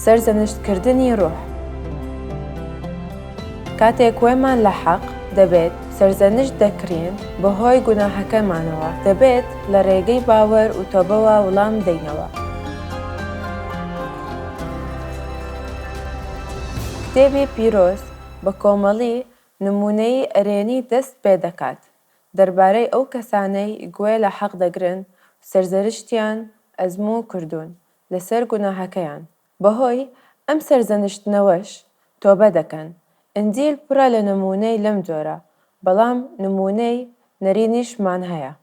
سەرزەنشتکردنی ڕوح. کاتێک گوێمان لە حەق دەبێت سەرزەنشت دەکرێن بەهۆی گوناهەکەمانەوە، دەبێت لە ڕێگەی باوەر و تۆبەوە وڵام دەینەوە. کتێبی پیرۆز بە کۆمەڵی نموونەی ئەرێنی دەست پێدەکات دەربارەی ئەو کەسانەی گوێ لە حەق دەگرن و سەرزەرشتیان ئەزموون کردوون لەسەر گوناهەکەیان، بەهۆی ئەم سەرزەنشتنەوەش تۆبە دەکەن، ئینجیل پڕە لە نموونەی لەم جۆرە، بەڵام نموونەی نەرێنیشمان هەیە.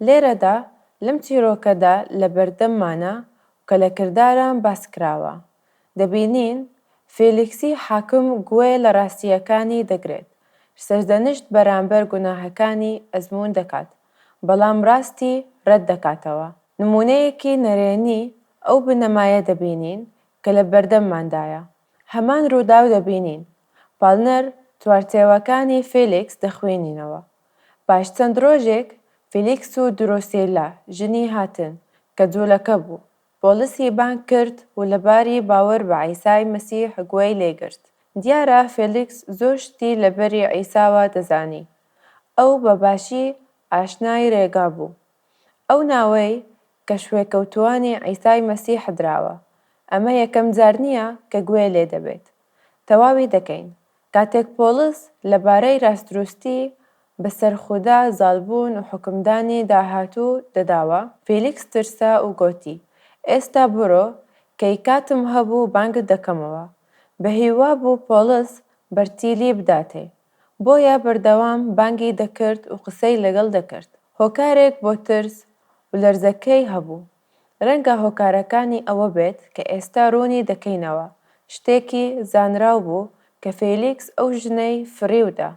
لێرەدا لەم چیرۆکەدا لەبەردەممانە و کە لە کرداران باسکراوە، دەبینین فێلیکسی حاکم گوێ لە ڕاستییەکانی دەگرێت، سەرزەنشت بەرامبەر گوناهەکانی ئەزموون دەکات، بەڵام ڕاستی ڕەت دەکاتەوە. نموونەیەکی نەرێنی ئەو بنەمایە دەبینین کە لە بەردەمماندایە. هەمان ڕووداو دەبینین. پاڵنەر چوارچێوەکانی فێلیکس دەخوێنینەوە. پاش چەند ڕۆژێک فیلیکس و درۆسیلا ژنی هاتن کە جوولەکە بوو، پۆڵسی بانگ کرد و لە باری باوەر بە عیسای مەسیح گوێی لێ گرت. دیارە فێلیکس زۆر شتی لە بەری عیساوە دەزانی. ئەو بە باشی ئاشنای رێگا بوو. ئەو ناوەی کە شوێکەوتووانی عیسای مەسیح دراوە. ئەمە یەکەم جار نییە کە گوێ لێ دەبێت. تەواوی دەکەین. کاتێک پۆڵس لە بارەی راستدروستی بە سەر خودا زاڵبوون و حوکمدانی داهاتوو دەداوە، فیلیکس ترسا و گۆتی، ئێستا بڕۆ، کەی کاتم هەبوو بانگت دەکەمەوە. بە هیوا بوو پۆڵس بەرتیلی بداتێ، بۆیە بەردەوام بانگی دەکرد و قسەی لەگەڵ دەکرد. هۆکارێک بۆ ترس و لەرزەکەی هەبوو. رەنگە هۆکارەکانی ئەوە بێت کە ئێستا روونی دەکەینەوە، شتێکی زانراو بوو کە فێلیکس ئەو ژنەی فریو دا،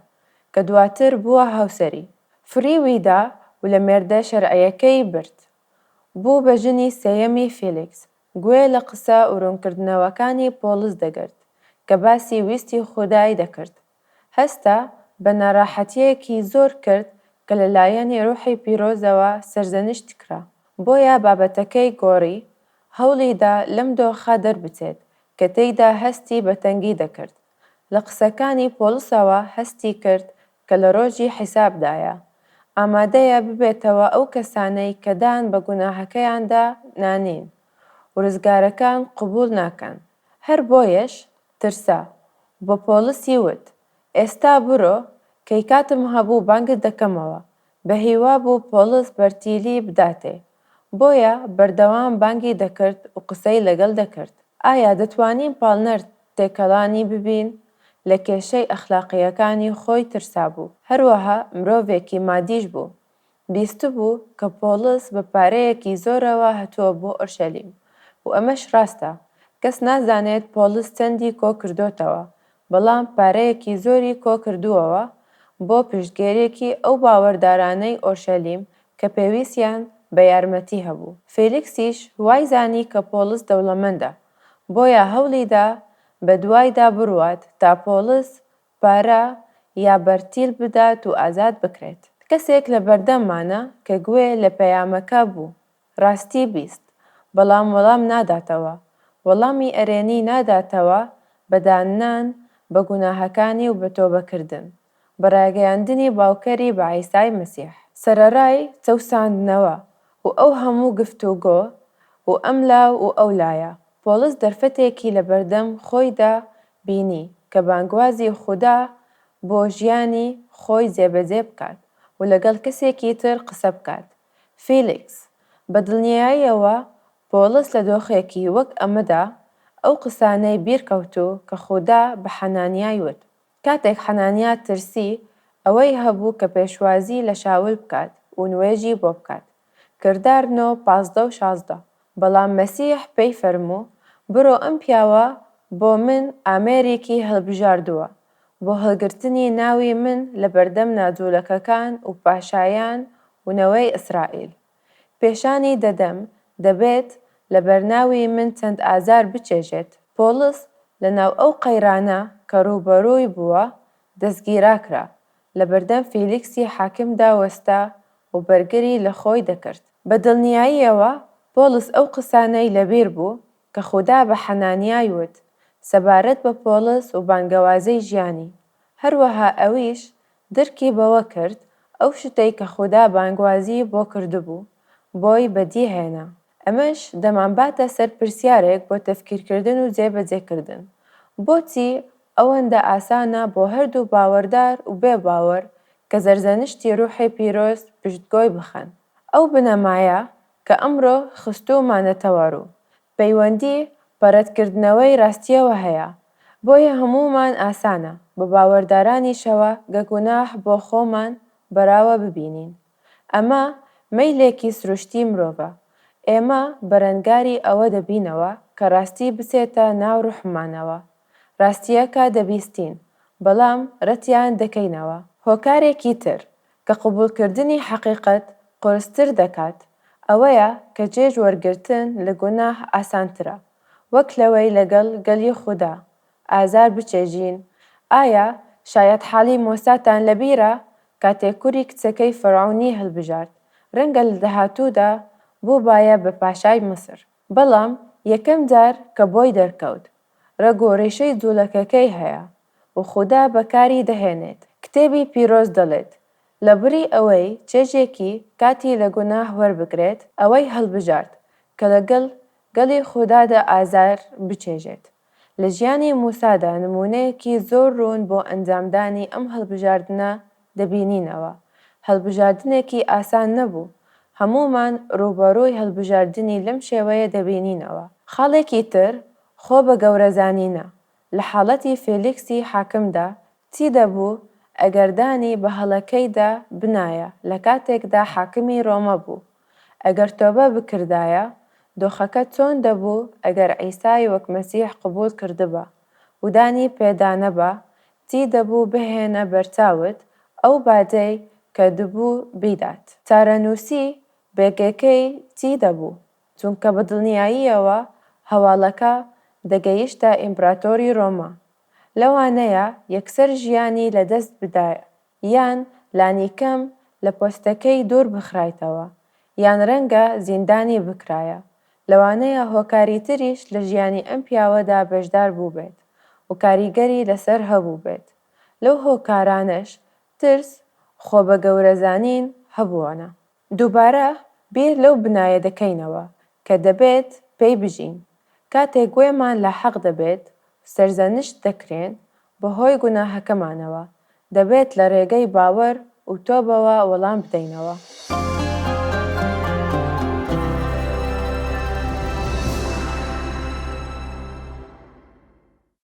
کە دواتر بووە هاوسەری. فریوی دا و لە مێردە شەرعییەکەی برد. بوو بە ژنی سێیەمی فیلیکس. گوێ لە قسە و روونکردنەوەکانی پۆڵس دەگرت، کە باسی ویستی خودای دەکرد. هەستا بە ناراحەتییەکی زۆر کرد کە لە لایەنی روحی پیرۆزەوە سەرزەنشت کرا. بۆیە بابەتەکەی گۆڕی، هەوڵی دا لەم دۆخە دەربچێت کە تێیدا هەستی بە تەنگی دەکرد. لە قسەکانی پۆڵسەوە هەستی کرد کە لە ڕۆژی حیسابدایە، ئامادەیە ببێتەوە ئەو کەسانەی کە دان بە گوناهەکەیاندا نانین و ڕزگارەکان قبوڵ ناکەن. هەر بۆیەش ترسا و بە پۆڵسی وت، ئێستا بڕۆ، کەی کاتم هەبوو بانگت دەکەمەوە. بە هیوا بوو پۆڵس بەرتیلی بداتێ، بۆیە بەردەوام بانگی دەکرد و قسەی لەگەڵ دەکرد. ئایا دەتوانین پاڵنەر تێکەڵانی ببین؟ لە کێشەی ئەخلاقییەکانی خۆی ترسابوو، هەروەها مرۆڤێکی مادیش بوو. بیستبوو کە پۆڵس بە پارەیەکی زۆرەوە هەتووە بۆ ئۆرشەلیم و ئەمەش ڕاستە. کەس نازانێت پۆڵس چەندی کۆ کردۆتەوە، بەڵام پارەیەکی زۆری کۆ کردووەوە بۆ پشتگێرێکی ئەو باوەردارانەی ئۆرشەلیم کە پێویستیان بە یارمەتی هەبوو. فێلیکسیش وای زانی کە پۆڵس دەوڵەمەندە، بۆیە هەوڵی دا بە دوایدا بڕوات تا پۆڵس پارە یا بەرتیل بدات و ئازاد بکرێت. کەسێک لە بەردەممانە کە گوێ لە پەیامەکە بوو، ڕاستی 20، بەڵام وەڵام ناداتەوە، وەڵامی ئەرێنی ناداتەوە بە داننان بە گوناهەکانی و بە تۆبەکردن، بە ڕاگەیاندنی باوکەری بە عیسای مەسیح. سەرەڕای چەوساندنەوە و ئەو هەموو گفتوگۆ و ئەملا و ئەولایە، پۆڵس دەرفەتێکی لەبەردەم خۆیدا بینی کە بانگوازی خودا بۆ ژیانی خۆی جێبەجێ بکات و لەگەڵ کەسێکی تر قسە بکات. فیلیکس، بە دڵنیاییەوە پۆڵس لە دۆخێکی وەک ئەمەدا ئەو قسانەی بیرکەوتوو کە خودا بە حەنانیای وت. کاتێک حەنانیا ترسی ئەوەی هەبوو کە پێشوازی لە شاول بکات و نوێژی بۆ بکات. کردار نۆ، 15 و 16. بەڵام مەسیح پێی فەرموو، بڕۆ ئەم پیاوە بۆ من ئامێرێکی هەڵبژاردووە بۆ هەڵگرتنی ناوی من لەبەردەم ناجوولەکەکان و پاشایان و نەوەی ئیسرائیل. پێشانی دەدەم دەبێت لەبەر ناوی من چەند ئازار بچێژێت. پۆڵس لەناو ئەو قەیرانە کە ڕووبەڕووی بووە، دەستگیراکرا، لەبەردەم فیلیکسی حاکمدا وەستا و بەرگری لە خۆی دەکرد. بە دڵنیاییەوە پۆڵس ئەو قسانەی لەبیر بوو. کە خودا بە حەنانیای وت سەبارەت بە پۆڵس و بانگەوازەی ژیانی، هەروەها ئەویش درکی بەوە کرد ئەو شتەی کە خودا بانگوازی بۆ کردبوو، بۆی بەدی هێنا. ئەمەش دەمانباتە سەر پرسیارێک بۆ تەفکیرکردن و جێبەجێکردن، بۆچی ئەوەندە ئاسانە بۆ هەردوو باوەڕدار و بێ باوەڕ کە زەرزەنشتی ڕوحی پیرۆز پشتگۆی بخەن؟ ئەو بنەمایە کە ئەمڕۆ خستوومانەتەوە ڕوو، پەیوەندی بە ڕەتکردنەوەی ڕاستییەوە هەیە، بۆیە هەموومان ئاسانە بە باوەڕدارانیشەوە گە گوناح بۆ خۆمان بەڕاوە ببینین. ئەمە مەیلێکی سروشتی مرۆڤە. ئێمە بەرەنگاری ئەوە دەبینەوە کە ڕاستی بچێتە ناو ڕوحمانەوە. ڕاستییەکە دەبیستین، بەڵام ڕەتیان دەکەینەوە. هۆکارێکی تر کە قبوڵکردنی حەقیقەت قورستر دەکات، ئەوەیە کە چێژ وەرگرتن لە گوناه ئاسانترە وەک لەوەی لەگەڵ گەلی خودا ئازار بچێژین. ئایا شایەتحاڵی مۆساتان لەبیرە کاتێک کوری کچەکەی فەرعونی هەڵبژارد، رەنگە لە داهاتوودا بووبایە بە پاشای میسر. بەڵام یەکەم جار کە بۆی دەرکەوت رەگ و ریشەی جوولەکەکەی هەیە و خودا بەکاری دەهێنێت، کتێبی پیرۆز دەڵێت لەبری ئەوەی چێژێکی کاتی لە گوناه وەربگرێت، ئەوەی هەڵبژارد کە لەگەڵ گەلی خودادا ئازار بچێژێت. لە ژیانی موسادا نموونەیەکی زۆر ڕوون بۆ ئەنجامدانی ئەم هەڵبژاردنە دەبینینەوە. هەڵبژاردنێکی ئاسان نەبوو. هەموومان ڕووبەڕووی هەڵبژاردنی لەم شێوەیە دەبینینەوە. خاڵێکی تر خۆ بە گەورەزانینە. لە حاڵەتی فێلیکسی حاکمدا چی دەبوو ئەگەر دانی بە هەڵەکەیدا بنایە لە کاتێکدا حاکمی ڕۆمە بوو؟ ئەگەر تۆبە بکردایە، دۆخەکە چۆن دەبوو ئەگەر عیسای وەک مەسیح قبوڵ کردبا و دانی پێدا نەبا، چی دەبوو بهێنە بەرچاوت ئەو باجەی کە دبوو بیدات؟ چارەنووسی بێگەکەی چی دەبوو؟ چونکە بە دڵنیاییەوە هەواڵەکە دەگەیشتە ئیمپراتۆری ڕۆما. لەوانەیە یەکسەر ژیانی لەدەست بدایە یان لانیکەم لە پۆستەکەی دوور بخرایتەوە یان رەنگە زیندانی بکرایە. لەوانەیە هۆکاری تریش لە ژیانی ئەم پیاوەدا بەشدار بووبێت و کاریگەری لەسەر هەبووبێت. لەو هۆکارانەش ترس، خۆبەگەورەزانین هەبووەە. دووبارە بیر لەو بنایە دەکەینەوە کە دەبێت پێی بژین، کاتێک گوێمان لە حەق دەبێت و سەرزەنشت دەکرێن بەهۆی گوناهەکەمانەوە، دەبێت لە ڕێگەی باوەر و تۆبەوە وەڵام بدەینەوە.